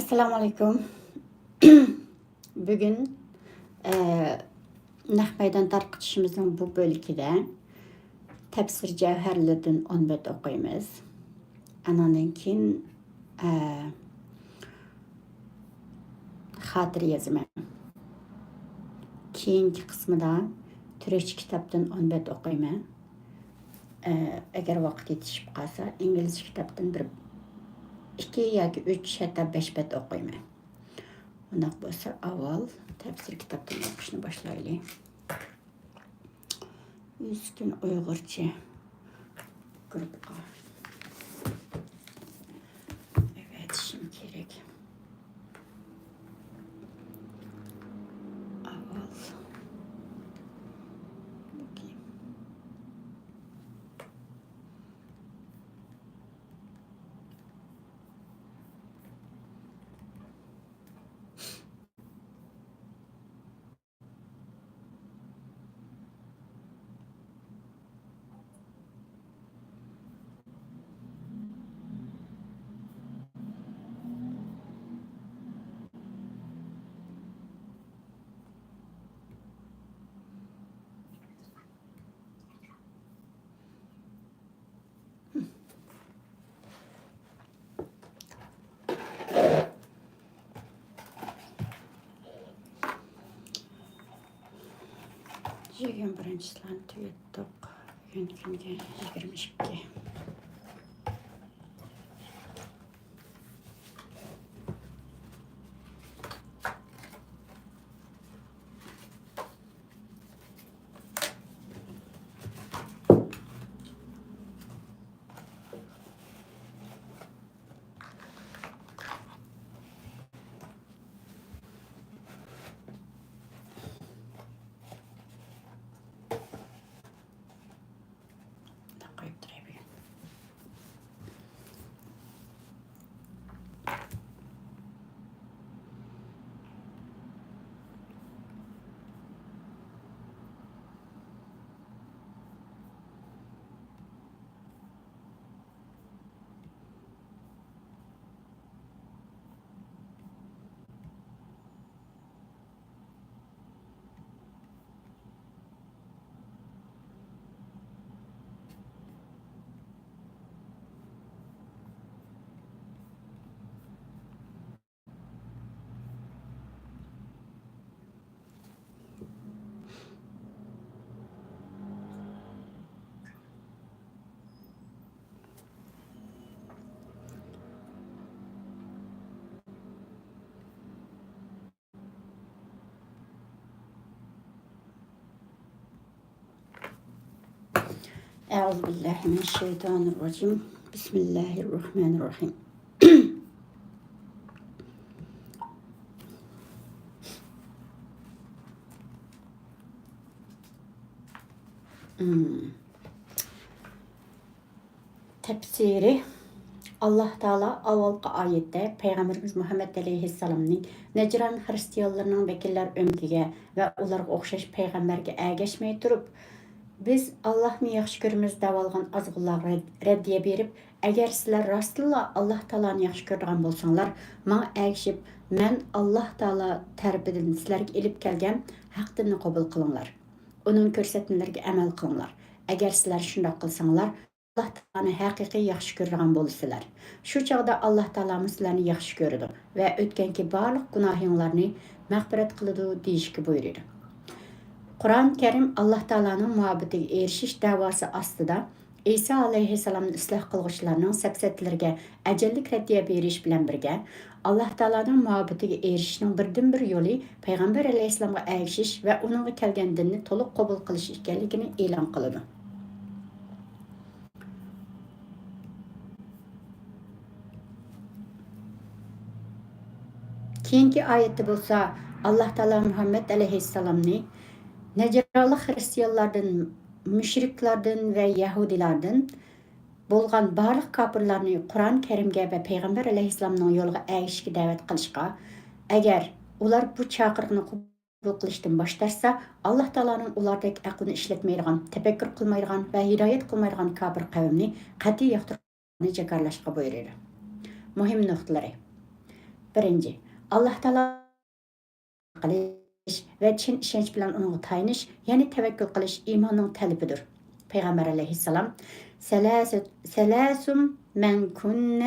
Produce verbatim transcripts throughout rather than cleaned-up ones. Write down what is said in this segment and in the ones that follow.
ئەسسالامۇئەلەيكۇم. بۈگۈن، ئە، نەق مەيدان تارقىتىشىمىزنىڭ بۇ بۆلىكىدە تەپسىر جەۋھەرلىرىدىن ئون بەت ئوقۇيمىز. ئانىڭدىن كېيىن، ئە، خاتىرە يازىمەن. كېيىنكى قىسمىدا تۈركچە كىتابتىن ئون بەت ئوقۇيمەن. ئە، ئەگەر ۋاقىت يېتىشىپ قالسا، ئىنگلىزچە كىتابتىن بىر، ئىككى ياكى ئۈچ، ھەتتا بەش بەت ئوقۇيمەن. ئۇنداق بولسا، ئاۋۋال تەپسىر كىتابتىن ئوقۇشنى باشلايلى. ئۈسكۈن ئۇيغۇرچە گۇرۇپپىغا ئەۋەتىشىم كېرەك. ئاۋۋال. يىگىرمە بىرىنچى ساننى تۈگەتتۇق. بۈگۈنكى كۈنگە يىگىرمە ئىككى. قويۇپ تۇراي بۈگۈن. أعوذ بالله من الشيطان الرجيم. بسم الله الرحمن الرحيم. مم. تەپسىرى. ئاللاھ تائالا ئاۋۋالقى ئايەتتە پەيغەمبىرىمىز مۇھەممەد ئەلەيھىسسالامنى نەجران خىرىستىيانلىرىنىڭ ۋەكىللەر ئۆمىكىگە ۋە ئۇلارغا ئوخشاش پەيغەمبەرگە ئەگەشمەي تۇرۇپ، بىز ئاللاھنى ياخشى كۆرىمىز دەۋالغان ئازغۇنلارغا رەد-، رەددىيە بېرىپ، ئەگەر سىلەر راستتىنلا ئاللاھ تائالانى ياخشى كۆرىدىغان بولساڭلار، ماڭا ئەگىشىپ، مەن ئاللاھ تائالا تەرىپىدىن سىلەرگە ئېلىپ كەلگەن ھەق دىننى قوبۇل قىلىڭلار. ئۇنىڭ كۆرسەتمىلىرىگە ئەمەل قىلىڭلار. ئەگەر سىلەر شۇنداق قىلساڭلار، ئاللاھ تائالانى ھەقىقىي ياخشى كۆرىدىغان بولىسىلەر. شۇ چاغدا ئاللاھ تائالامۇ سىلەرنى ياخشى كۆرىدۇ ۋە ئۆتكەنكى بارلىق گۇناھىڭلارنى مەغپىرەت قىلىدۇ، دېيىشكە بۇيرۇيدۇ. قۇرئان كەرىم ئاللاھ تائالانىڭ مۇھەببىتىگە ئېرىشىش دەۋاسى ئاستىدا ئىسا ئەلەيھىسسالامنى ئىسلاھ قىلغۇچىلارنىڭ سەپسەتىلىرىگە ئەجەللىك رەددىيە بېرىش بىلەن بىرگە، ئاللاھ تائالانىڭ مۇھەببىتىگە ئېرىشىشنىڭ بىردىنبىر يولى پەيغەمبەر ئەلەيھىسسالامغا ئەگىشىش ۋە ئۇنىڭغا كەلگەن دىننى تولۇق قوبۇل قىلىش ئىكەنلىكىنى ئېلان قىلىدۇ. كېيىنكى ئايەتتە بولسا، ئاللاھ تائالا مۇھەممەد ئەلەيھىسسالامنى نەجرانلىق خىرىستىيانلاردىن، مۇشرىكلاردىن ۋە يەھۇدىيلاردىن بولغان بارلىق كاپىرلارنى قۇرئان كەرىمگە ۋە پەيغەمبەر ئەلەيھىسسالامنىڭ يولىغا ئەگىشىشكە دەۋەت قىلىشقا، ئەگەر ئۇلار بۇ چاقىرىقنى قوبۇل قىلىشتىن باش تارتسا، ئاللاھ تائالانىڭ ئۇلاردەك ئەقلىنى ئىشلەتمەيدىغان، تەپەككۇر قىلمايدىغان ۋە ھىدايەت قىلمايدىغان كاپىر قەۋمنى قەتئىي ياقتۇرمايدۇ. جاكارلاشقا بۇيرۇيدۇ. مۇھىم نۇقتىلىرى. بىرىنچى، ئاللاھ تائالا قىلىش ۋە چىن ئىشەنچ بىلەن ئۇنىڭغا تايىنىش، يەنى تەۋەككۈل قىلىش ئىماننىڭ تەلىپىدۇر. پەيغەمبەر ئەلەيھىسسالام، ثلاث، ثلاث من كن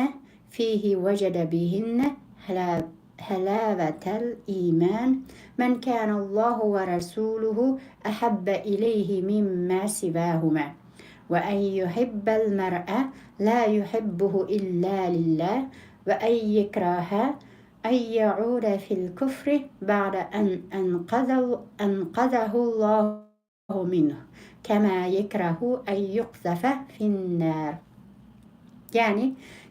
فيه وجد بهن حلا-، حلاوة الإيمان، من كان الله ورسوله أحب إليه مما سواهما، وأن يحب المرء لا يحبه إلا لله، وأن يكره أن يعود في الكفر بعد أن أنقذه، أنقذه الله منه، كما يكره أن يقذف في النار. يەنى،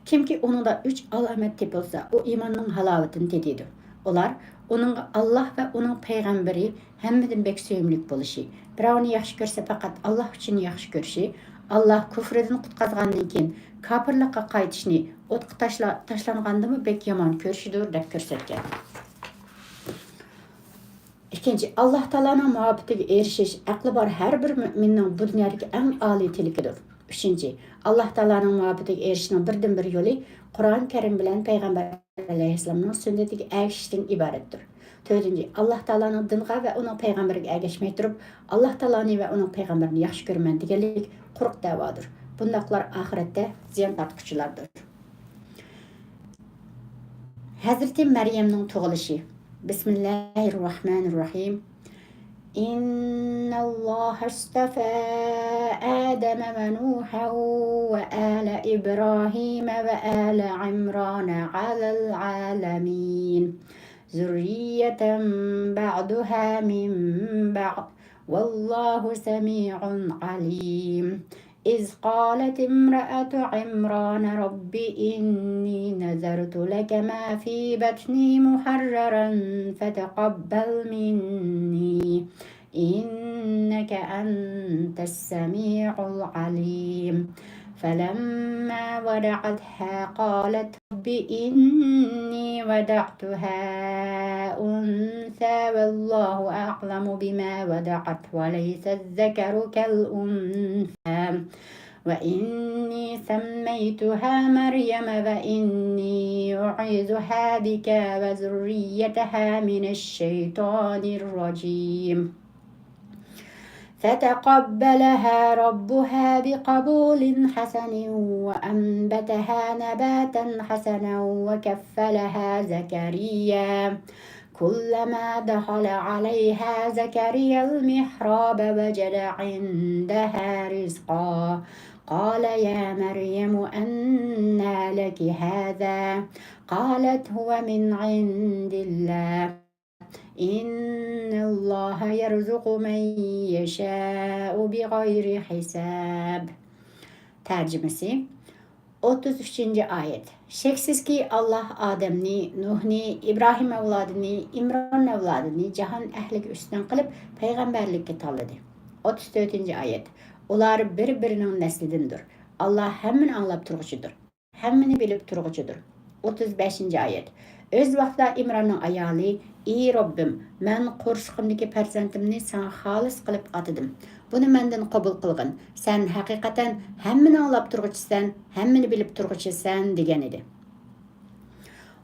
كىمكى ئۇنىڭدا ئۈچ ئالامەت تېپىلسا، ئۇ ئىماننىڭ ھالاۋىتىنى تېتىيدۇ. ئۇلار ئۇنىڭغا ئاللاھ ۋە ئۇنىڭ پەيغەمبىرى ھەممىدىن بەك سۆيۈملۈك بولۇشى، بىراۋنى ياخشى كۆرسە پەقەت ئاللاھ ئۈچۈن ياخشى كۆرۈشى، ئاللاھ كۇفرىدىن قۇتقازغاندىن كېيىن كاپىرلىققا قايتىشنى، ئوتقا تاشلا-، تاشلانغاندىمۇ بەك يامان كۆرۈشىدۇر، دەپ كۆرسەتكەن. ئىككىنچى، ئاللاھ تائالانىڭ مۇھەببىتىگە ئېرىشىش ئەقلى بار ھەر بىر مۆمىننىڭ بۇ دۇنيادىكى ئەڭ ئالىي تىلىكىدۇر. ئۈچىنچى، ئاللاھ تائالانىڭ مۇھەببىتىگە ئېرىشىشنىڭ بىردىنبىر يولى قۇرئان كەرىم بىلەن پەيغەمبەر ئەلەيھىسسالامنىڭ سۈننىتىگە ئەگىشىشتىن ئىبارەتتۇر. تۆتىنچى، ئاللاھ تائالانىڭ دىنىغا ۋە ئۇنىڭ پەيغەمبىرىگە ئەگەشمەي تۇرۇپ، ئاللاھ تائالانى ۋە ئۇنىڭ پەيغەمبىرىنى ياخشى كۆرىمەن دېگەنلىك قۇرۇق دەۋادۇر. بۇنداقلار ئاخىرەتتە زىيان تارتقۇچىلاردۇر. ھەزرىتى مەريەمنىڭ تۇغۇلۇشى. بىسمىللاھىررەھمانىررەھىم. إن الله اصطفى آدم ونوحا وآل إبراهيم وآل عمران على العالمين، ذرية بعضها من بعض، والله سميع عليم. إذ قالت امرأة عمران رب إني نذرت لك ما في بطني محررا فتقبل مني إنك أنت السميع العليم. فلما وضعتها قالت رب إني وضعتها أنثى والله أعلم بما وضعت وليس الذكر كالأنثى وإني سميتها مريم وإني أعيذها بك وذريتها من الشيطان الرجيم. فتقبلها ربها بقبول حسن وأنبتها نباتا حسنا وكفلها زكريا. كلما دخل عليها زكريا المحراب وجد عندها رزقا. قال يا مريم أنى لك هذا؟ قالت هو من عند الله. إن الله يرزق من يشاء بغير حساب. تەرجىمىسى. ئوتتۇز ئۈچىنچى ئايەت. شەكسىزكى، ئاللاھ ئادەمنى، نۇھنى، ئىبراھىم ئەۋلادىنى، ئىمران ئەۋلادىنى جاھان ئەھلىگە ئۈستۈن قىلىپ، پەيغەمبەرلىككە تاللىدى. ئوتتۇز تۆتىنچى ئايەت. ئۇلار بىر-بىرىنىڭ نەسلىدىندۇر. ئاللاھ ھەممىنى ئاڭلاپ تۇرغۇچىدۇر. ھەممىنى بىلىپ تۇرغۇچىدۇر. ئوتتۇز بەشىنچى ئايەت. ئۆز ۋاقتىدا ئىمراننىڭ ئايالى، ئى رەببىم، مەن قورسىقىمدىكى پەرزەنتىمنى ساڭا خالىس قىلىپ ئاتىدىم. بۇنى مەندىن قوبۇل قىلغىن. سەن ھەقىقەتەن ھەممىنى ئاڭلاپ تۇرغۇچىسەن، ھەممىنى بىلىپ تۇرغۇچىسەن، دېگەن ئىدى.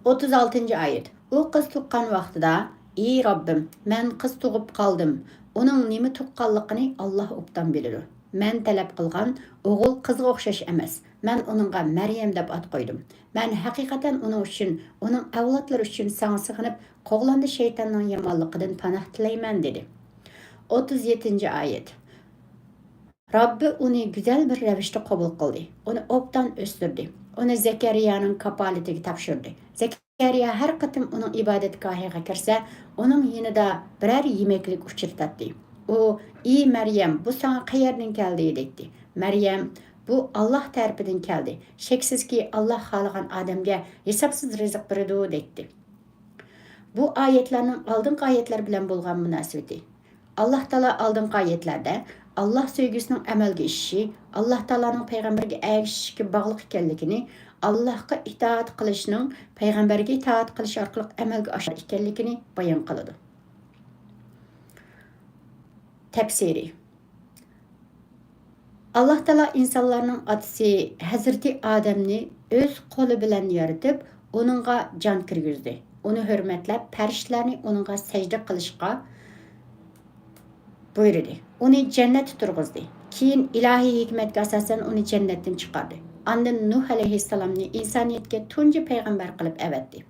ئوتتۇز ئالتىنچى ئايەت. ئۇ قىز تۇغقان ۋاقتىدا، ئى رەببىم، مەن قىز تۇغۇپ قالدىم. ئۇنىڭ نېمە تۇغقانلىقىنى ئاللاھ ئوبدان بىلىدۇ. مەن تەلەپ قىلغان ئوغۇل قىزغا ئوخشاش ئەمەس. مەن ئۇنىڭغا مەريەم دەپ ئات قويدۇم. مەن ھەقىقەتەن ئۇنىڭ ئۈچۈن، ئۇنىڭ ئەۋلادلىرى ئۈچۈن ساڭا سېغىنىپ، قوغلاندى شەيتاننىڭ يامانلىقىدىن پاناھ تىلەيمەن، دېدى. ئوتتۇز يەتتىنچى ئايەت. رەببى ئۇنى گۈزەل بىر رەۋىشتە قوبۇل قىلدى. ئۇنى ئوبدان ئۆستۈردى. ئۇنى زەكەرىيانىڭ كاپالىتىگە تاپشۇردى. زەكەرىيا ھەر قېتىم ئۇنىڭ ئىبادەتگاھىغا كىرسە، ئۇنىڭ يېنىدا بىرەر يېمەكلىك ئۇچرىتاتتى. ئۇ، ئى مەريەم، بۇ ساڭا قەيەردىن كەلدى؟ دەيتتى. مەريەم، بۇ ئاللاھ تەرىپىدىن كەلدى. شەكسىزكى، ئاللاھ خالىغان ئادەمگە ھېسابسىز رىزىق بېرىدۇ، دەيتتى. بۇ ئايەتلەرنىڭ ئالدىنقى ئايەتلەر بىلەن بولغان مۇناسىۋىتى. ئاللاھ تائالا ئالدىنقى ئايەتلەردە ئاللاھ سۆيگۈسىنىڭ ئەمەلگە ئېشىشى، ئاللاھ تائالانىڭ پەيغەمبەرگە ئەگىشىشكە باغلىق ئىكەنلىكىنى، ئاللاھقا ئىتائەت قىلىشنىڭ پەيغەمبەرگە ئىتائەت قىلىش ئارقىلىق ئەمەلگە ئاشار ئىكەنلىكىنى بايان قىلىدۇ. تەپسىرى. ئاللاھ تائالا ئىنسانلارنىڭ ئاتىسى ھەزرىتى ئادەمنى ئۆز قولى بىلەن يارىتىپ، ئۇنىڭغا جان كىرگۈزدى. ئۇنى ھۆرمەتلەپ، پەرىشتىلەرنى ئۇنىڭغا سەجدە قىلىشقا بۇيرۇدى. ئۇنى جەننەتتە تۇرغۇزدى. كېيىن ئىلاھىي ھېكمەتكە ئاساسەن ئۇنى جەننەتتىن چىقاردى. ئاندىن نۇھ ئەلەيھىسسالامنى ئىنسانىيەتكە تۇنجى پەيغەمبەر قىلىپ ئەۋەتتى.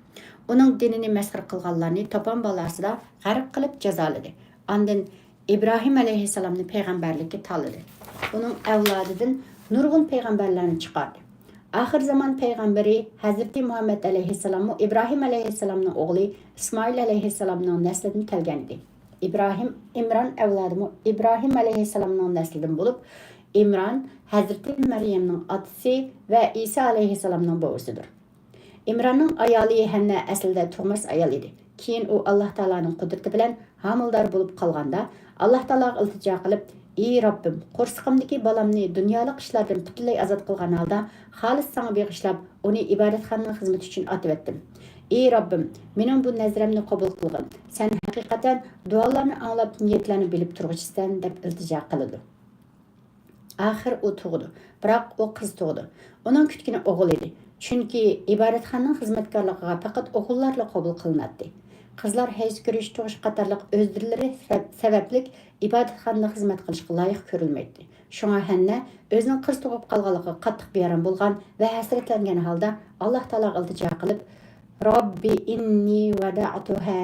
ئۇنىڭ دىنىنى مەسخىرە قىلغانلارنى توپان بالاغىسىدا غەرق قىلىپ جازالىدى. ئاندىن ئىبراھىم ئەلەيھىسسالامنى پەيغەمبەرلىككە تاللىدى. ئۇنىڭ ئەۋلادىدىن نۇرغۇن پەيغەمبەرلەرنى چىقاردى. ئاخىر زامان پەيغەمبىرى ھەزرىتى مۇھەممەد ئەلەيھىسسالاممۇ ئىبراھىم ئەلەيھىسسالامنىڭ ئوغلى ئىسمائىل ئەلەيھىسسالامنىڭ نەسلىدىن كەلگەنىدى. ئىبراھىم، ئىمران ئەۋلادىمۇ ئىبراھىم ئەلەيھىسسالامنىڭ نەسلىدىن بولۇپ، ئىمران ھەزرىتى مەريەمنىڭ ئاتىسى ۋە ئىسا ئەلەيھىسسالامنىڭ بوۋىسىدۇر. ئىمراننىڭ ئايالى ھەننە ئەسلىدە تۇغماس ئايال ئىدى. كېيىن ئۇ ئاللاھ تائالانىڭ قۇدرىتى بىلەن ھامىلىدار بولۇپ قالغاندا، ئاللاھ تائالاغا ئىلتىجا قىلىپ، ئى رەببىم، قورسىقىمدىكى بالامنى دۇنيالىق ئىشلاردىن پۈتۈنلەي ئازاد قىلغان ھالدا خالىس ساڭا بېغىشلاپ، ئۇنى ئىبادەتخانىنىڭ خىزمىتى ئۈچۈن ئاتىۋەتتىم. ئى رەببىم، مېنىڭ بۇ نەزرەمنى قوبۇل قىلغىن. سەن ھەقىقەتەن دۇئالارنى ئاڭلاپ، نىيەتلەرنى بىلىپ تۇرغۇچىسەن، دەپ ئىلتىجا قىلىدۇ. ئاخىر ئۇ تۇغىدۇ. بىراق ئۇ قىز تۇغىدۇ. ئۇنىڭ كۈتكىنى ئوغۇل ئىدى. چۈنكى ئىبادەتخانىنىڭ خىزمەتكارلىقىغا پەقەت ئوغۇللارلا قوبۇل قىلىناتتى. قىزلار ھەيز كۆرۈش، تۇغۇش قاتارلىق ئۆزرىلىرى سەۋەبلىك ئىبادەتخانىدا خىزمەت قىلىشقا لايىق كۆرۈلمەيتتى. شۇڭا ھەننە ئۆزىنىڭ قىز تۇغۇپ قالغانلىقىغا قاتتىق بىئارام بولغان ۋە ھەسرەتلەنگەن ھالدا ئاللاھ تائالاغا ئىلتىجا قىلىپ، رەببى ئىننى ۋەدەئتۇھا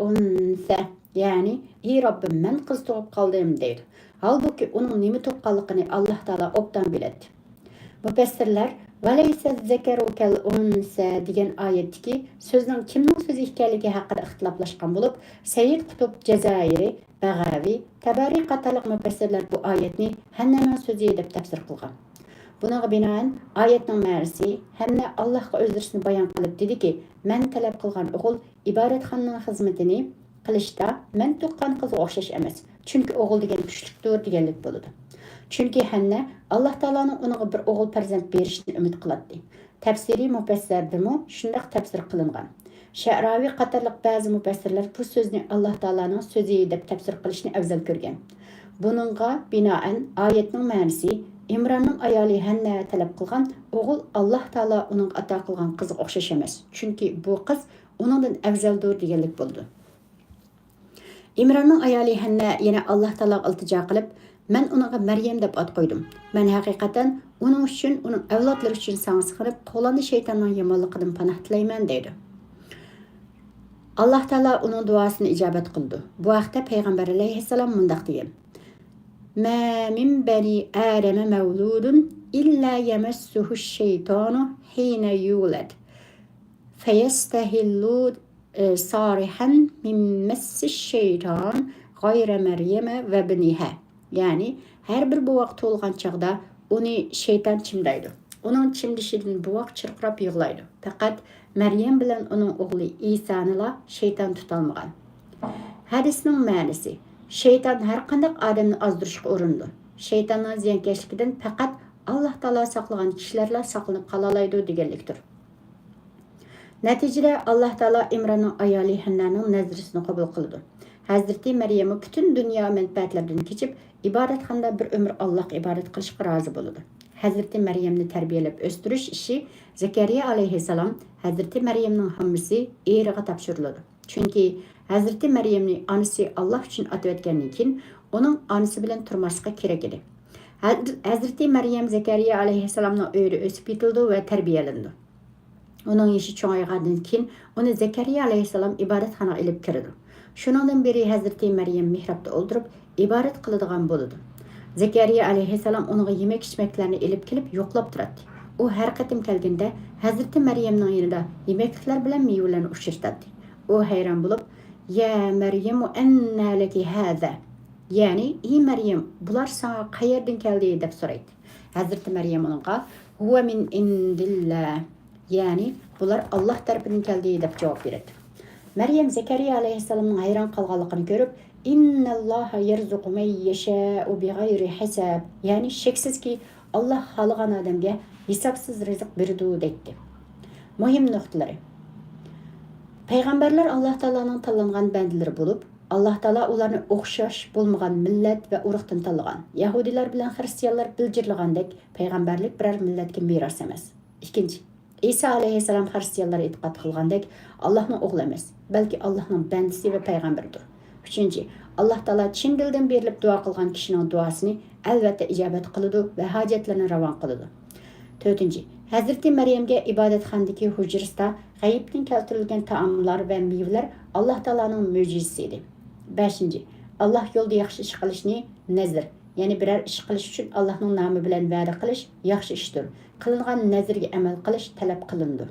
ئۇنسە، يەنى، ئى رەببىم، مەن قىز تۇغۇپ قالدىم، دەيدۇ. ھالبۇكى، ئۇنىڭ نېمە تۇغقانلىقىنى ئاللاھ تائالا ئوبدان بىلەتتى. مۇپەسسىرلەر ۋەلەيسە زەكەرۇ كەل ئۇنسە دېگەن ئايەتتىكى سۆزنىڭ كىمنىڭ سۆزى ئىكەنلىكى ھەققىدە ئىختىلاپلاشقان بولۇپ، سەيىد قۇتۇب جەزائىرى، بەغەۋى، تەبەرى قاتارلىق مۇپەسسىرلەر بۇ ئايەتنى ھەننەنىڭ سۆزى دەپ تەپسىر قىلغان. بۇنىڭغا بىنائەن، ئايەتنىڭ مەنىسى، ھەننە ئاللاھقا ئۆزرىسىنى بايان قىلىپ دېدىكى، مەن تەلەپ قىلغان ئوغۇل ئىبادەتخانىنىڭ خىزمىتىنى قىلىشتا مەن تۇغقان قىزغا ئوخشاش ئەمەس، چۈنكى ئوغۇل دېگەن كۈچلۈكتۇر، دېگەنلىك بولىدۇ. چۈنكى ھەننە ئاللاھ تائالانىڭ ئۇنىڭغا بىر ئوغۇل پەرزەنت بېرىشىنى ئۈمىد قىلاتتى. تەپسىرىي مۇپەسسىرلەردىمۇ شۇنداق تەپسىر قىلىنغان. شەئراۋى قاتارلىق بەزى مۇپەسسىرلەر بۇ سۆزنى ئاللاھ تائالانىڭ سۆزى دەپ تەپسىر قىلىشنى ئەۋزەل كۆرگەن. بۇنىڭغا بىنائەن، ئايەتنىڭ مەنىسى، ئىمراننىڭ ئايالى ھەننە تەلەپ قىلغان ئوغۇل ئاللاھ تائالا ئۇنىڭغا ئاتا قىلغان قىزغا ئوخشاش ئەمەس، چۈنكى بۇ قىز ئۇنىڭدىن ئەۋزەلدۇر، دېگەنلىك بولىدۇ. ئىمراننىڭ ئايالى ھەننە يەنە ئاللاھ تائالاغا ئىلتىجا قىلىپ، مەن ئۇنىڭغا مەريەم دەپ ئات قويدۇم. مەن ھەقىقەتەن ئۇنىڭ ئۈچۈن، ئۇنىڭ ئەۋلادلىرى ئۈچۈن ساڭا سىغىنىپ، قولاندا شەيتاننىڭ يامانلىقىدىن پاناھ تىلەيمەن، دەيدۇ. ئاللاھ تائالا ئۇنىڭ دۇئاسىنى ئىجابەت قىلىدۇ. بۇ ھەقتە پەيغەمبەر ئەلەيھىسسالام مۇنداق دېگەن، ما من بني آدم مولود إلا يمسه الشيطان حين يولد فيستحل صالحا من مس الشيطان غير مريم وابنها. يەنى، ھەر بىر بوۋاق تۇغۇلغان چاغدا ئۇنى شەيتان چىمدايدۇ. ئۇنىڭ چىمدىشىدىن بوۋاق چىرقىراپ يىغلايدۇ. پەقەت مەريەم بىلەن ئۇنىڭ ئوغلى ئىسانىلا شەيتان تۇتالمىغان. ھەدىسنىڭ مەنىسى، شەيتان ھەرقانداق ئادەمنى ئازدۇرۇشقا ئۇرۇنىدۇ. شەيتاننىڭ زىيانكەشلىكىدىن پەقەت ئاللاھ تائالا ساقلىغان كىشىلەرلا ساقلىنىپ قالالايدۇ، دېگەنلىكتۇر. نەتىجىدە، ئاللاھ تائالا ئىمراننىڭ ئايالى ھەننانىڭ نەزرىسىنى قوبۇل قىلىدۇ. ھەزرىتى مەريەممۇ پۈتۈن دۇنيا مەنپەئەتلىرىدىن كېچىپ، ئىبادەتخانىدا بىر ئۆمۈر ئاللاھقا ئىبادەت قىلىشقا رازى بولىدۇ. ھەزرىتى مەريەمنى تەربىيەلەپ ئۆستۈرۈش ئىشى زەكەرىيا ئەلەيھىسسالام، ھەزرىتى مەريەمنىڭ ھاممىسى ئېرىغا تاپشۇرۇلىدۇ. چۈنكى ھەزرىتى مەريەمنى ئانىسى ئاللاھ ئۈچۈن ئاتىۋەتكەندىن كېيىن، ئۇنىڭ ئانىسى بىلەن تۇرماسلىقى كېرەك ئىدى. ھەز-، ھەزرىتى مەريەم زەكەرىيا ئەلەيھىسسالامنىڭ ئۆيىدە ئۆسۈپ يېتىلىدۇ ۋە تەربىيەلىنىدۇ. ئۇنىڭ يېشى چوڭايغاندىن كېيىن، ئۇنى زەكەرىيا ئەلەيھىسسالام ئىبادەتخانىغا ئېلىپ كىرىدۇ. شۇنىڭدىن بېرى ھەزرىتى مەريەم مېھرابتا ئولتۇرۇپ، ئىبادەت قىلىدىغان بولىدۇ. زەكەرىيا ئەلەيھىسسالام ئۇنىڭغا يېمەك-ئىچمەكلەرنى ئېلىپ كېلىپ يوقلاپ تۇراتتى. ئۇ ھەر قېتىم كەلگىندە، ھەزرىتى مەريەمنىڭ يېنىدا يېمەكلىكلەر بىلەن مېۋىلەرنى ئۇچرىتاتتى. ئۇ ھەيران بولۇپ، يا مەريەمۇ ئەننە لەكى ھازا؟ يەنى، ئى مەريەم، بۇلار ساڭا قەيەردىن كەلدى؟ دەپ سورايتتى. ھەزرىتى مەريەم ئۇنىڭغا، ھۇۋە مىن ئىندىللا، يەنى، بۇلار ئاللاھ تەرىپىدىن كەلدى، دەپ جاۋاب بېرەتتى. مەريەم زەكەرىيا ئەلەيھىسسالامنىڭ ھەيران قالغانلىقىنى كۆرۈپ، ئىنناللاھا يەرزۇقۇ مەن يەشائۇ بىغەيرى ھىساب، يەنى، شەكسىزكى، ئاللاھ خالىغان ئادەمگە ھېسابسىز رىزىق بېرىدۇ، دەيتتى. مۇھىم نۇقتىلىرى. پەيغەمبەرلەر ئاللاھ تائالانىڭ تاللانغان بەندىلىرى بولۇپ، ئاللاھ تائالا ئۇلارنى ئوخشاش بولمىغان مىللەت ۋە ئۇرۇقتىن تاللىغان. يەھۇدىيلار بىلەن خىرىستىيانلار بىلجىرلىغاندەك، پەيغەمبەرلىك بىرەر مىللەتكە مىراس ئەمەس. ئىككىنچى، ئىسا ئەلەيھىسسالام خىرىستىيانلار ئېتىقاد قىلغاندەك، ئاللاھنىڭ ئوغلى ئەمەس، بەلكى ئاللاھنىڭ بەندىسى ۋە پەيغەمبىرىدۇر. ئۈچىنچى، ئاللاھ تائالا چىن دىلدىن بېرىلىپ دۇئا قىلغان كىشىنىڭ دۇئاسىنى ئەلۋەتتە ئىجابەت قىلىدۇ ۋە ھاجەتلىرىنى راۋان قىلىدۇ. تۆتىنچى، ھەزرىتى مەريەمگە ئىبادەتخانىدىكى ھۇجرىسىدا غەيىبتىن كەلتۈرۈلگەن تائاملار ۋە مېۋىلەر ئاللاھ تائالانىڭ مۆجىزىسى ئىدى. بەشىنچى، ئاللاھ يولىدا ياخشى ئىش قىلىشنى نەزر، يەنى بىرەر ئىش قىلىش ئۈچۈن ئاللاھنىڭ نامى بىلەن ۋەدە قىلىش ياخشى ئىشتۇر. قىلىنغان نەزرگە ئەمەل قىلىش تەلەپ قىلىنىدۇ.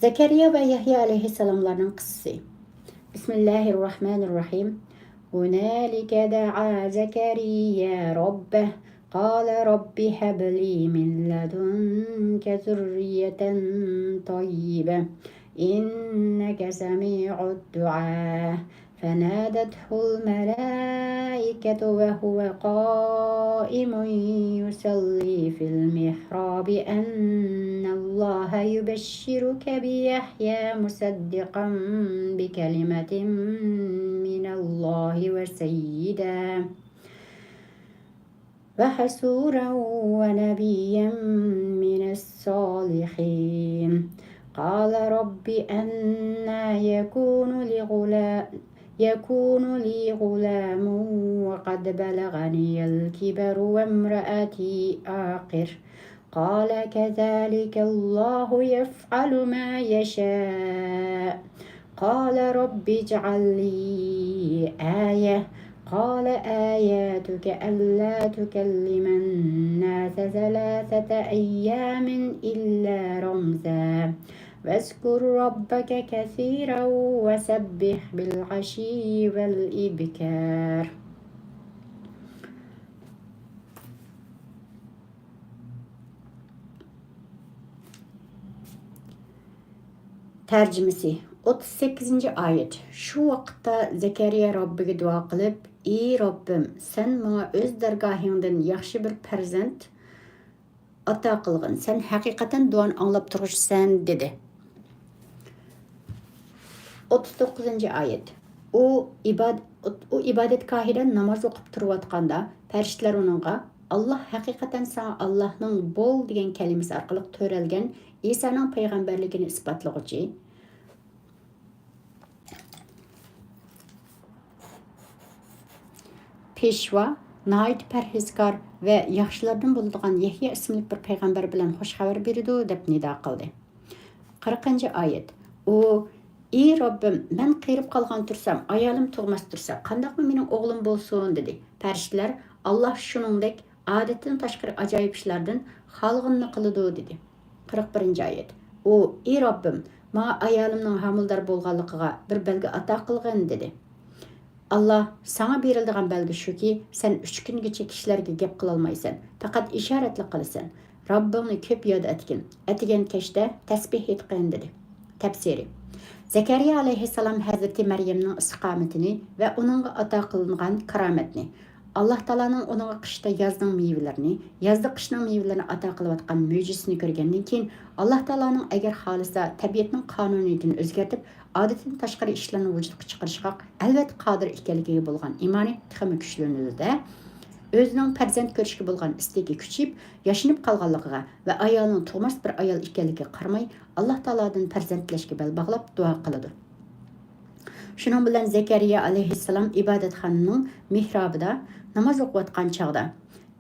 زەكەرىيا ۋە يەھيا ئەلەيھىسسالاملارنىڭ قىسسىسى. بىسمىللاھىررەھمانىررەھىم. هنالك دعا زكريا ربه قال رب هب لي من لدنك ذرية طيبة إنك سميع الدعاء. فنادته الملائكة وهو قائم يصلي في المحراب أن الله يبشرك بيحيى مصدقا بكلمة من الله وسيدا وحصورا ونبيا من الصالحين. قال رب أنى يكون لي غلا-، يكون لي غلام وقد بلغني الكبر وامرأتي عاقر. قال كذلك الله يفعل ما يشاء. قال رب اجعل لي آية. قال آيتك ألا تكلم الناس ثلاثة أيام إلا رمزا واذكر ربك كثيرا وسبح بالعشي والإبكار. تەرجىمىسى. ئوتتۇز سەككىزىنچى ئايەت. شۇ ۋاقىتتا زەكەرىيا رەببىگە دۇئا قىلىپ، ئى رەببىم، سەن ماڭا ئۆز دەرگاھىڭدىن ياخشى بىر پەرزەنت ئاتا قىلغىن، سەن ھەقىقەتەن دۇئانى ئاڭلاپ تۇرغۇچىسەن، دېدى. ئوتتۇز توققۇزىنچى ئايەت. ئۇ ئىباد-، ئۇ ئىبادەتگاھىدا ناماز ئوقۇپ تۇرۇۋاتقاندا، پەرىشتىلەر ئۇنىڭغا، «ئاللاھ ھەقىقەتەن ساڭا ئاللاھنىڭ بول دېگەن كەلىمىسى ئارقىلىق تۆرەلگەن ئىسانىڭ پەيغەمبەرلىكىنى ئىسپاتلىغۇچى، پېشۋا، ناھايىتى پەرھىزكار ۋە ياخشىلاردىن بولىدىغان يەھيا ئىسىملىك بىر پەيغەمبەر بىلەن خۇش خەۋەر بېرىدۇ» دەپ نىدا قىلدى. قىرىقىنچى ئايەت. ئۇ، «ئى رەببىم، مەن قېرىپ قالغان تۇرسام، ئايالىم تۇغماس تۇرسا، قانداقمۇ مېنىڭ ئوغلۇم بولسۇن؟» دېدى. پەرىشتىلەر، «ئاللاھ شۇنىڭدەك ئادەتتىن تاشقىرى ئاجايىپ ئىشلاردىن خالىغىنىنى قىلىدۇ» دېدى. قىرىق بىرىنچى ئايەت. ئۇ، «ئى رەببىم، ماڭا ئايالىمنىڭ ھامىلىدار بولغانلىقىغا بىر بەلگە ئاتا قىلغىن» دېدى. «ئاللاھ، ساڭا بېرىلىدىغان بەلگە شۇكى، سەن ئۈچ كۈنگىچە كىشىلەرگە گەپ قىلالمايسەن، پەقەت ئىشارەتلا قىلىسەن. رەببىڭنى كۆپ ياد ئەتكىن، ئەتىگەن كەچتە تەسبىھ ئېيتقىن» دېدى. تەپسىرى. زەكەرىيا ئەلەيھىسسالام ھەزرىتى مەريەمنىڭ ئىستىقامىتىنى ۋە ئۇنىڭغا ئاتا قىلىنغان كارامەتنى، ئاللاھ تائالانىڭ ئۇنىڭغا قىشتا يازنىڭ مېۋىلىرىنى، يازدا قىشنىڭ مېۋىلىرىنى ئاتا قىلىۋاتقان مۆجىزىسىنى كۆرگەندىن كېيىن، ئاللاھ تائالانىڭ ئەگەر خالىسا تەبىئەتنىڭ قانۇنىيىتىنى ئۆزگەرتىپ، ئادەتتىن تاشقىرى ئىشلارنى ۋۇجۇدقا چىقىرىشقا ئەلۋەتتە قادىر ئىكەنلىكىگە بولغان ئىمانى تېخىمۇ كۈچلىنىدۇ-دە، ئۆزىنىڭ پەرزەنت كۆرۈشكە بولغان ئىستىكى كۈچىيىپ، ياشىنىپ قالغانلىقىغا ۋە ئايالىنىڭ تۇغماس بىر ئايال ئىكەنلىكىگە قارىماي، ئاللاھ تائالادىن پەرزەنت تىلەشكە بەل باغلاپ دۇئا قىلىدۇ. شۇنىڭ بىلەن زەكەرىيا ئەلەيھىسسالام ئىبادەتخانىنىڭ مېھرابىدا ناماز ئوقۇۋاتقان چاغدا،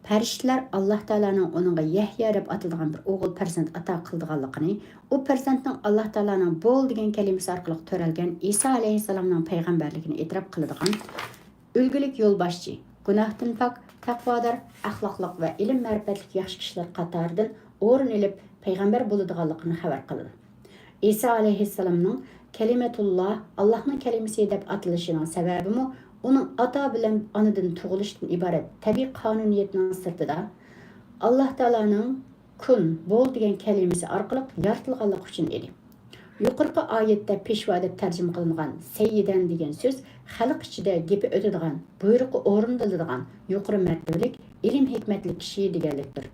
پەرىشتىلەر ئاللاھ تائالانىڭ ئۇنىڭغا يەھيا دەپ ئاتىلىدىغان بىر ئوغۇل پەرزەنت ئاتا قىلىدىغانلىقىنى، ئۇ پەرزەنتنىڭ ئاللاھ تائالانىڭ بول دېگەن كەلىمىسى ئارقىلىق تۆرەلگەن ئىسا ئەلەيھىسسالامنىڭ پەيغەمبەرلىكىنى ئېتىراپ قىلىدىغان ئۈلگىلىك يولباشچى، گۇناھتىن پاك، تەقۋادار، ئەخلاقلىق ۋە ئىلىم-مەرىپەتلىك ياخشى كىشىلەر قاتارىدىن ئورۇن ئېلىپ، پەيغەمبەر بولىدىغانلىقىنى خەۋەر قىلىدۇ. ئىسا ئەلەيھىسسالامنىڭ كەلىمەتۇللا، ئاللاھنىڭ كەلىمىسى دەپ ئاتىلىشىنىڭ سەۋەبىمۇ ئۇنىڭ ئاتا بىلەن ئانىدىن تۇغۇلۇشتىن ئىبارەت تەبىئىي قانۇنىيەتنىڭ سىرتىدا، ئاللاھ تائالانىڭ كۇن، بول دېگەن كەلىمىسى ئارقىلىق يارىتىلغانلىقى ئۈچۈن ئىدى. يۇقىرىقى ئايەتتە پېشۋا دەپ تەرجىمە قىلىنغان سەييىدەن دېگەن سۆز خەلق ئىچىدە گېپى ئۆتىدىغان، بۇيرۇقى ئورۇندىلىدىغان، يۇقىرى مەرتىۋىلىك، ئىلىم-ھېكمەتلىك كىشى دېگەنلىكتۇر.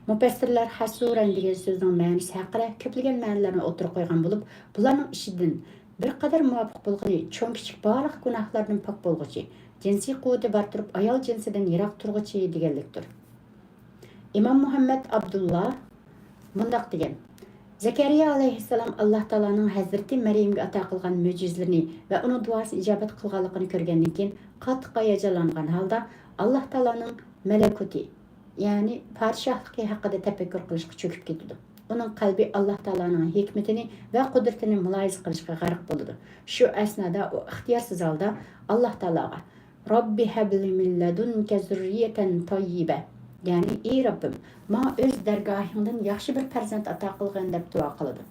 مۇپەسسىرلەر ھەسۇرەن دېگەن سۆزنىڭ مەنىسى ھەققىدە كۆپلىگەن مەنىلەرنى ئوتتۇرىغا قويغان بولۇپ، بۇلارنىڭ ئىچىدىن بىر قەدەر مۇۋاپىق بولغىنى چوڭ-كىچىك بارلىق گۇناھلاردىن پاك بولغۇچى، جىنسىي قۇۋۋىتى بار تۇرۇپ ئايال جىنسىدىن يىراق تۇرغۇچى دېگەنلىكتۇر. ئىمام مۇھەممەد ئابدۇللا مۇنداق دېگەن: زەكەرىيا ئەلەيھىسسالام ئاللاھ تائالانىڭ ھەزرىتى مەريەمگە ئاتا قىلغان مۆجىزىلىرىنى ۋە ئۇنىڭ دۇئاسىنى ئىجابەت قىلغانلىقىنى كۆرگەندىن كېيىن، قاتتىق ھاياجانلانغان ھالدا ئاللاھ تائالانىڭ مەلەكۇتى، يەنى پادىشاھلىقى ھەققىدە تەپەككۇر قىلىشقا چۆكۈپ كېتىدۇ. ئۇنىڭ قەلبى ئاللاھ تائالانىڭ ھېكمىتىنى ۋە قۇدرىتىنى مۇلاھىزە قىلىشقا غەرق بولىدۇ. شۇ ئەسنادا ئۇ ئىختىيارسىز ھالدا ئاللاھ تائالاغا، رب هب لي من لدنك ذرية طيبة، يەنى ئى رەببىم، ماڭا ئۆز دەرگاھىڭدىن ياخشى بىر پەرزەنت ئاتا قىلغىن، دەپ دۇئا قىلىدۇ.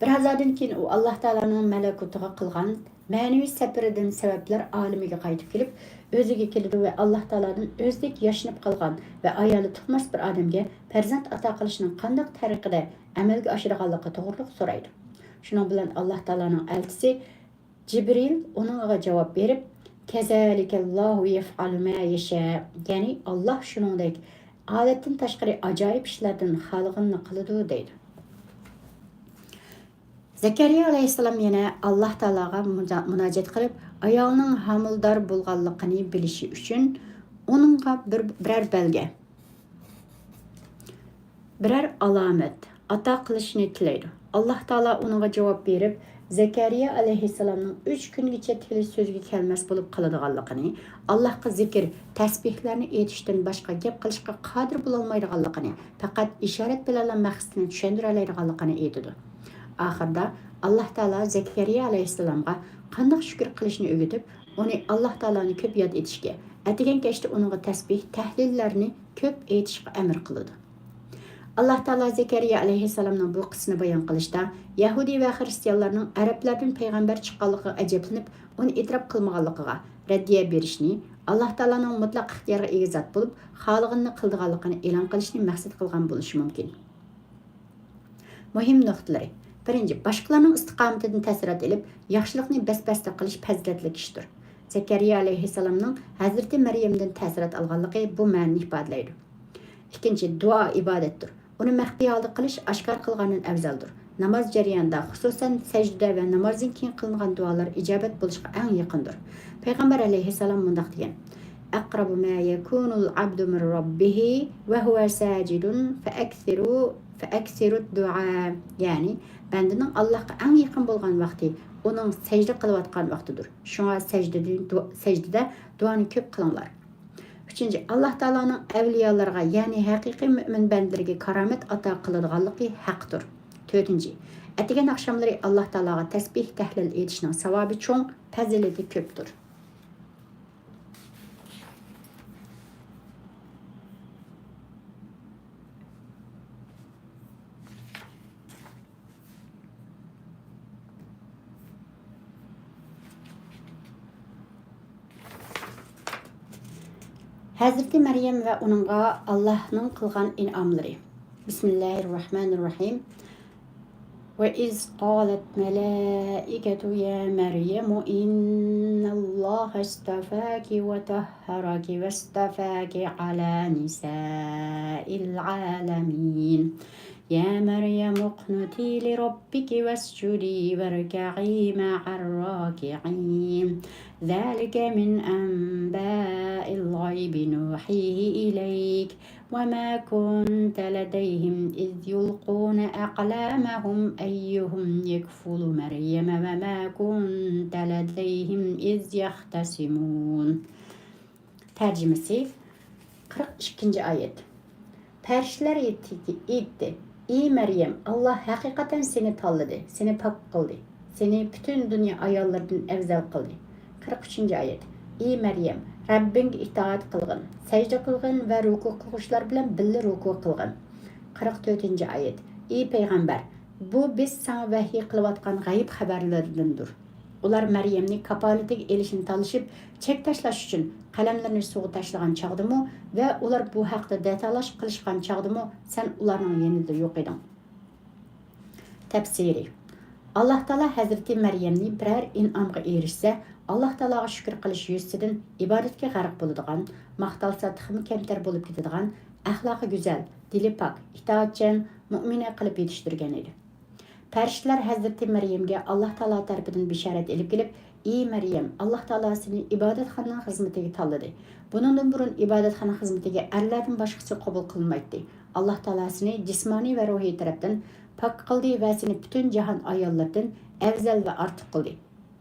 بىر ھازادىن كېيىن ئۇ ئاللاھ تائالانىڭ مەلەكۇتىغا قىلغان مەنىۋى سەپىرىدىن سەۋەبلەر ئالىمىگە قايتىپ كېلىپ، ئۆزىگە كېلىدۇ ۋە ئاللاھ تائالادىن ئۆزىدەك ياشىنىپ قالغان ۋە ئايالى تۇغماس بىر ئادەمگە پەرزەنت ئاتا قىلىشنىڭ قانداق تەرىقىدە ئەمەلگە ئاشىدىغانلىقى توغرۇلۇق سورايدۇ. شۇنىڭ بىلەن ئاللاھ تائالانىڭ ئەلچىسى جىبرىل ئۇنىڭغا جاۋاب بېرىپ، كەزالىكەللاھۇ يەفئالۇ ما يەشا، يەنى ئاللاھ شۇنىڭدەك ئادەتتىن تاشقىرى ئاجايىپ ئىشلاردىن خالىغىنىنى قىلىدۇ، دەيدۇ. زەكەرىيا ئەلەيھىسسالام يەنە ئاللاھ تائالاغا مۇجا-، مۇناجات قىلىپ، ئايالىنىڭ ھامىلىدار بولغانلىقىنى بىلىشى ئۈچۈن ئۇنىڭغا بىر، بىرەر بەلگە، بىرەر ئالامەت ئاتا قىلىشنى تىلەيدۇ. ئاللاھ تائالا ئۇنىڭغا جاۋاب بېرىپ، زەكەرىيا ئەلەيھىسسالامنىڭ ئۈچ كۈنگىچە تىلى سۆزگە كەلمەس بولۇپ قالىدىغانلىقىنى، ئاللاھقا زىكىر، تەسبىھلەرنى ئېيتىشتىن باشقا گەپ قىلىشقا قادىر بولالمايدىغانلىقىنى، پەقەت ئىشارەت بىلەنلا مەقسىتىنى چۈشەندۈرەلەيدىغانلىقىنى ئېيتىدۇ. ئاخىرىدا ئاللاھ تائالا زەكەرىيا ئەلەيھىسسالامغا قانداق شۈكۈر قىلىشنى ئۆگىتىپ، ئۇنى ئاللاھ تائالانى كۆپ ياد ئېتىشكە، ئەتىگەن كەچتە ئۇنىڭغا تەسبىھ، تەھلىللەرنى كۆپ ئېيتىشقا ئەمر قىلىدۇ. ئاللاھ تائالا زەكەرىيا ئەلەيھىسسالامنىڭ بۇ قىسسىسىنى بايان قىلىشتا، يەھۇدىي ۋە خىرىستىيانلارنىڭ ئەرەبلەردىن پەيغەمبەر چىققانلىقىغا ئەجەبلىنىپ، ئۇنى ئېتىراپ قىلمىغانلىقىغا رەددىيە بېرىشنى، ئاللاھ تائالانىڭ مۇتلەق ئىختىيارىغا ئىگە زات بولۇپ، خالىغىنىنى قىلىدىغانلىقىنى ئېلان قىلىشنى مەقسەت قىلغان بولۇشى مۇمكىن. مۇھىم نۇقتىلىرى. بىرىنچى، باشقىلارنىڭ ئىستىقامىتىدىن تەسىرات ئېلىپ، ياخشىلىقنى بەس-بەستە قىلىش پەزىلەتلىك ئىشتۇر. زەكەرىيا ئەلەيھىسسالامنىڭ ھەزرىتى مەريەمدىن تەسىرات ئالغانلىقى بۇ مەنىنى ئىپادىلەيدۇ. ئىككىنچى، دۇئا ئىبادەتتۇر. ئۇنى مەخپىي ھالدا قىلىش ئاشكارا قىلغاندىن ئەۋزەلدۇر. ناماز جەريانىدا، خۇسۇسەن سەجدىدە ۋە نامازدىن كېيىن قىلىنغان دۇئالار ئىجابەت بولۇشقا ئەڭ يېقىندۇر. پەيغەمبەر ئەلەيھىسسالام مۇنداق دېگەن: أقرب ما يكون العبد من ربه وهو ساجد فأكثروا، فأكثروا الدعاء، يەنى بەندىنىڭ ئاللاھقا ئەڭ يېقىن بولغان ۋاقتى ئۇنىڭ سەجدە قىلىۋاتقان ۋاقتىدۇر. شۇڭا سەجدىدىن دۇ-، سەجدىدە دۇئانى كۆپ قىلىڭلار. ئۈچىنچى، ئاللاھ تائالانىڭ ئەۋلىيالارغا، يەنى ھەقىقىي مۆمىن بەندىلىرىگە كارامەت ئاتا قىلىدىغانلىقى ھەقتۇر. تۆتىنچى، ئەتىگەن ئاخشاملىرى ئاللاھ تائالاغا تەسبىھ، تەھلىل ئېيتىشنىڭ ساۋابى چوڭ، پەزىلىتى كۆپتۇر. ھەزرىتى مەريەم ۋە ئۇنىڭغا ئاللاھنىڭ قىلغان ئىنئاملىرى. بىسمىللاھىررەھمانىررەھىم. وإذ قالت الملائكة يا مريم إن الله اصطفاك وطهرك واصطفاك على نساء العالمين. يا مريم اقنتي لربك واسجدي واركعي مع الراكعين. ذلك من أنباء الغيب نوحيه إليك وما كنت لديهم إذ يلقون أقلامهم أيهم يكفل مريم وما كنت لديهم إذ يختصمون. تەرجىمىسى. قىرىق ئىككىنچى ئايەت. پەرىشتىلەر ئېيتتى، ئېيتتى: ئى مەريەم، ئاللاھ ھەقىقەتەن سېنى تاللىدى، سېنى پاك قىلدى، سېنى پۈتۈن دۇنيا ئاياللىرىدىن ئەۋزەل قىلدى. قىرىق ئۈچىنچى ئايەت. ئى مەريەم، رەببىڭگە ئىتائەت قىلغىن، سەجدە قىلغىن ۋە رۇكۇ قىلغۇچىلار بىلەن بىللە رۇكۇ قىلغىن. قىرىق تۆتىنچى ئايەت. ئى پەيغەمبەر، بۇ بىز ساڭا ۋەھىي قىلىۋاتقان غەيىب خەۋەرلىرىدىندۇر. ئۇلار مەريەمنى كاپالىتىگە ئېلىشنى تالىشىپ، چەك تاشلاش ئۈچۈن قەلەملىرىنى سۇغا تاشلىغان چاغدىمۇ ۋە ئۇلار بۇ ھەقتە دەتالاش قىلىشقان چاغدىمۇ سەن ئۇلارنىڭ يېنىدا يوق ئىدىڭ. تەپسىرى. ئاللاھ تائالا ھەزرىتى مەريەمنى بىرەر ئىنئامغا ئېرىشسە، ئاللاھ تائالاغا شۈكۈر قىلىش يۈزىسىدىن ئىبادەتكە غەرق بولىدىغان، ماختالسا تېخىمۇ كەمتەر بولۇپ كېتىدىغان، ئەخلاقى گۈزەل، دىلى پاك، ئىتائەتچان، مۆمىنە قىلىپ يېتىشتۈرگەن ئىدى. پەرىشتىلەر ھەزرىتى مەريەمگە ئاللاھ تائالا تەرىپىدىن بېشارەت ئېلىپ كېلىپ، ئى مەريەم، ئاللاھ تائالا سېنى ئىبادەتخانىنىڭ خىزمىتىگە تاللىدى. بۇنىڭدىن بۇرۇن ئىبادەتخانا خىزمىتىگە ئەرلەردىن باشقىسى قوبۇل قىلىنمايتتى. ئاللاھ تائالا سېنى جىسمانىي ۋە روھىي تەرەپتىن پاك قىلدى ۋە سېنى پۈتۈن جاھان ئاياللىرىدىن ئەۋزەل ۋە ئارتۇق قىلدى.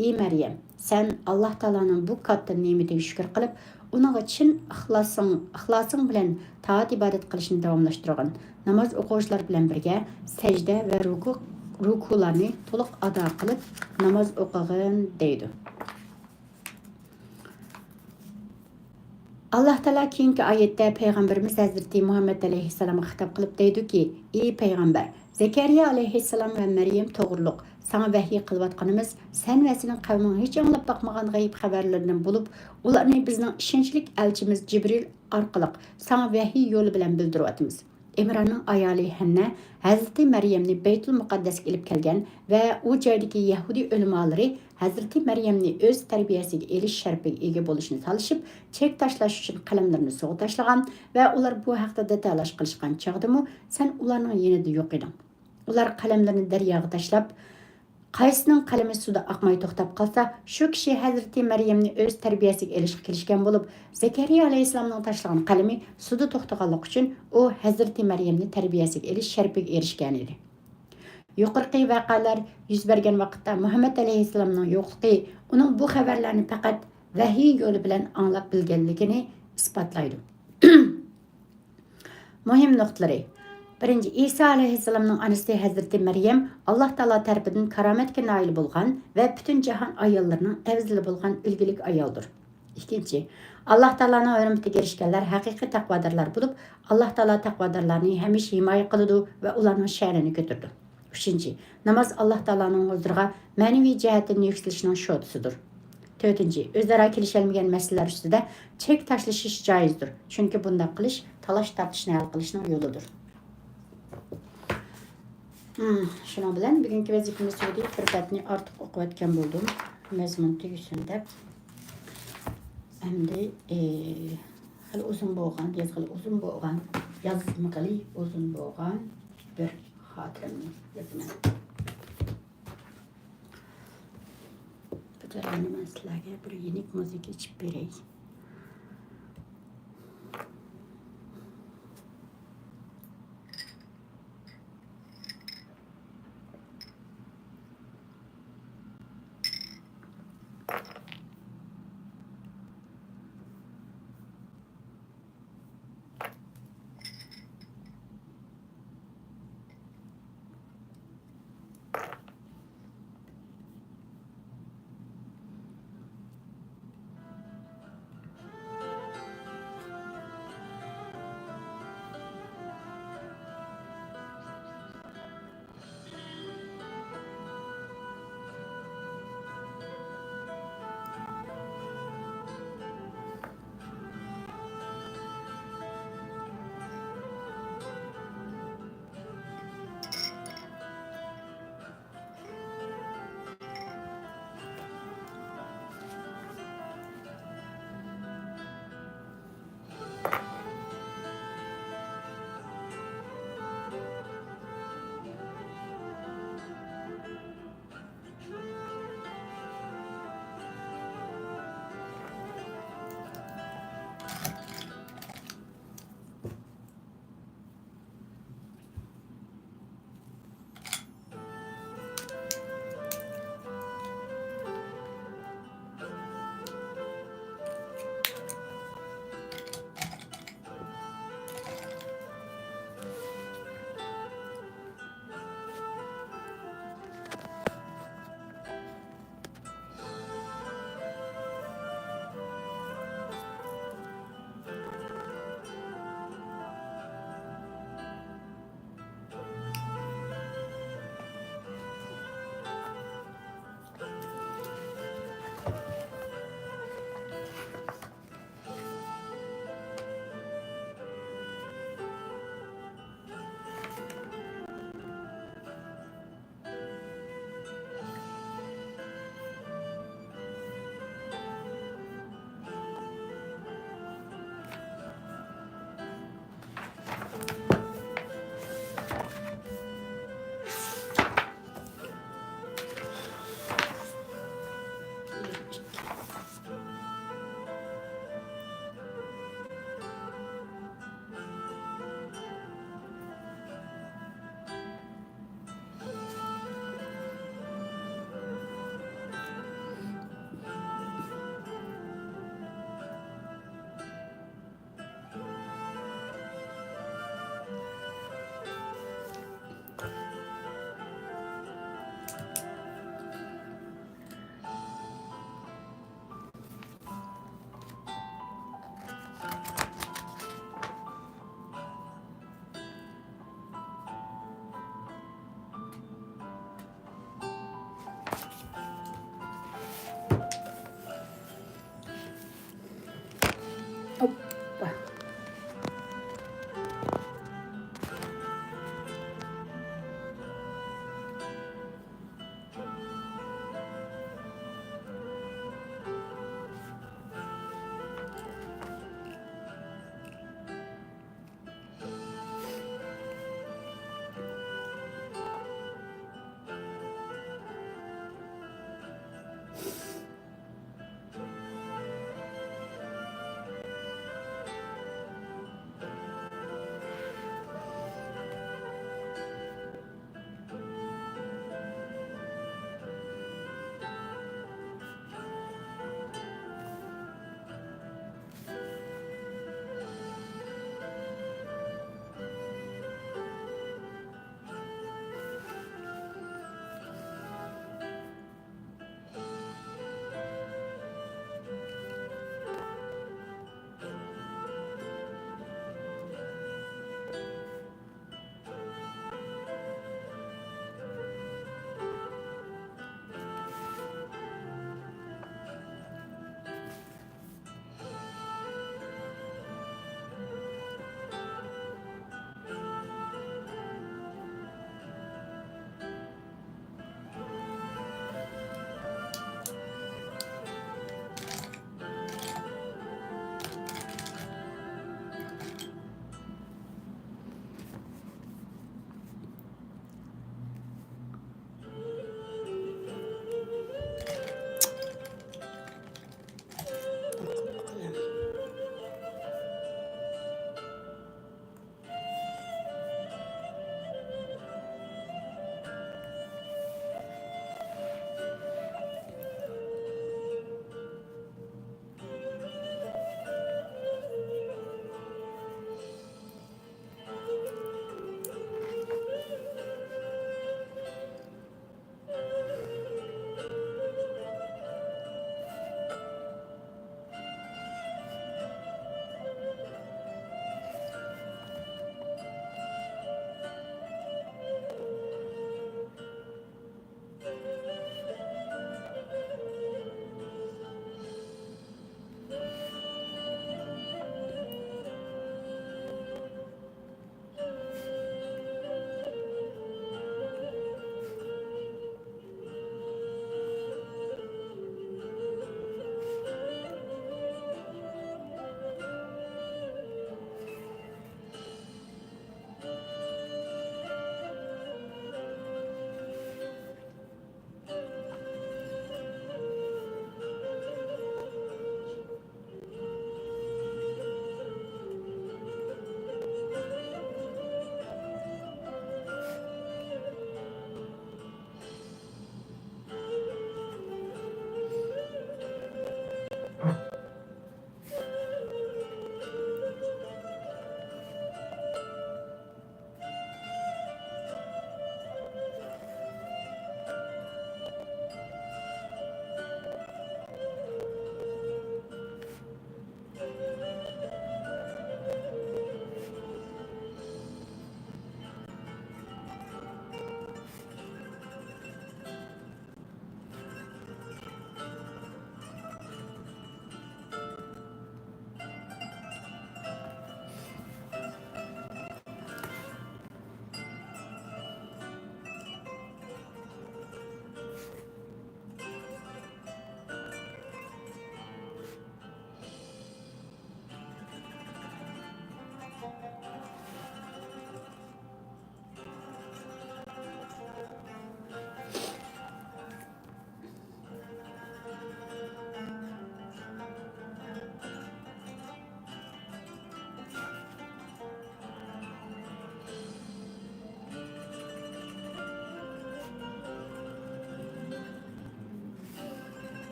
ئى مەريەم، سەن ئاللاھ تائالانىڭ بۇ كاتتا نېمىتىگە شۈكۈر قىلىپ، ئۇنىڭغا چىن ئىخلاسىڭ، ئىخلاسىڭ بىلەن تائەت-ئىبادەت قىلىشنى داۋاملاشتۇرغىن. ناماز ئوقۇغۇچىلار بىلەن بىرگە سەجدە ۋە رۇكۇ، رۇكۇلارنى تولۇق ئادا قىلىپ ناماز ئوقۇغىن، دەيدۇ. ئاللاھ تائالا كېيىنكى ئايەتتە پەيغەمبىرىمىز ھەزرىتى مۇھەممەد ئەلەيھىسسالامغا خىتاب قىلىپ دەيدۇكى، ئى پەيغەمبەر، زەكەرىيا ئەلەيھىسسالام ۋە مەريەم توغرۇلۇق ساڭا ۋەھىي قىلىۋاتقىنىمىز سەن ۋە سېنىڭ قەۋمىڭ ھېچ ئاڭلاپ باقمىغان غەيىب خەۋەرلىرىدىن بولۇپ، ئۇلارنى بىزنىڭ ئىشەنچلىك ئەلچىمىز جىبرىل ئارقىلىق ساڭا ۋەھىي يولى بىلەن بىلدۈرۈۋاتىمىز. ئىمراننىڭ ئايالى ھەننە ھەزرىتى مەريەمنى بەيتۇل مۇقەددەسكە ئېلىپ كەلگەن ۋە ئۇ جايدىكى يەھۇدىي ئۆلىمالىرى ھەزرىتى مەريەمنى ئۆز تەربىيەسىگە ئېلىش شەرىپىگە ئىگە بولۇشنى تالىشىپ، چەك تاشلاش ئۈچۈن قەلەملىرىنى سۇغا تاشلىغان ۋە ئۇلار بۇ ھەقتە دەتالاش قىلىشقان چاغدىمۇ سەن ئۇلارنىڭ يېنىدا يوق ئىدىڭ. ئۇلار قەلەملىرىنى دەرياغا تاشلاپ، قايسىنىڭ قەلىمى سۇدا ئاقماي توختاپ قالسا، شۇ كىشى ھەزرىتى مەريەمنى ئۆز تەربىيەسىگە ئېلىشقا كېلىشكەن بولۇپ، زەكەرىيا ئەلەيھىسسالامنىڭ تاشلىغان قەلىمى سۇدا توختىغانلىقى ئۈچۈن ئۇ ھەزرىتى مەريەمنى تەربىيەسىگە ئېلىش شەرىپىگە ئېرىشكەنىدى. يۇقىرىقى ۋەقەلەر يۈز بەرگەن ۋاقىتتا مۇھەممەد ئەلەيھىسسالامنىڭ يوقلۇقى ئۇنىڭ بۇ خەۋەرلەرنى پەقەت ۋەھىي يولى بىلەن ئاڭلاپ بىلگەنلىكىنى ئىسپاتلايدۇ. مۇھىم نۇقتىلىرى. بىرىنچى، ئىسا ئەلەيھىسسالامنىڭ ئانىسى ھەزرىتى مەريەم ئاللاھ تائالا تەرىپىدىن كارامەتكە نائىل بولغان ۋە پۈتۈن جاھان ئاياللىرىنىڭ ئەۋزىلى بولغان ئۈلگىلىك ئايالدۇر. ئىككىنچى، ئاللاھ تائالانىڭ ھۆرمىتىگە ئېرىشكەنلەر ھەقىقىي تەقۋادارلار بولۇپ، ئاللاھ تائالا تەقۋادارلارنى ھەمىشە ھىمايە قىلىدۇ ۋە ئۇلارنىڭ شەنىنى كۆتۈرىدۇ. ئۈچىنچى، ناماز ئاللاھ تائالانىڭ ھۇزۇرىغا مەنىۋى جەھەتتىن يۈكسىلىشنىڭ شوتىسىدۇر. تۆتىنچى، ئۆزئارا كېلىشەلمىگەن مەسىلىلەر ئۈستىدە چەك تاشلىشىش جايىزدۇر، چۈنكى بۇنداق قىلىش تالاش-تارتىشنى ھەل قىلىشنىڭ يولىدۇر. ھىم، شۇنىڭ بىلەن بۈگۈنكى ۋەزىپىمىز تۈگىدى. بىر بەتنى ئارتۇق ئوقۇۋەتكەن بولدۇم، مەزمۇن تۈگىسۇن دەپ. ئەمدى، ئى، خېلى ئۇزۇن بولغان، يازغىلى ئۇزۇن بولغان، يازمىغىلى ئۇزۇن بولغان بىر خاتىرەمنى يازىمەن. بۇ جەرياندا مەن سىلەرگە بىر يېنىك مۇزىكا ئېچىپ بېرەي.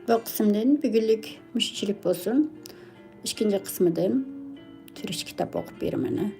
بۇ قىسىمدىن بۈگۈنلۈك مۇشۇنچىلىك بولسۇن. ئىككىنچى قىسمىدىن تۈركچە كىتاب ئوقۇپ بېرىمەن.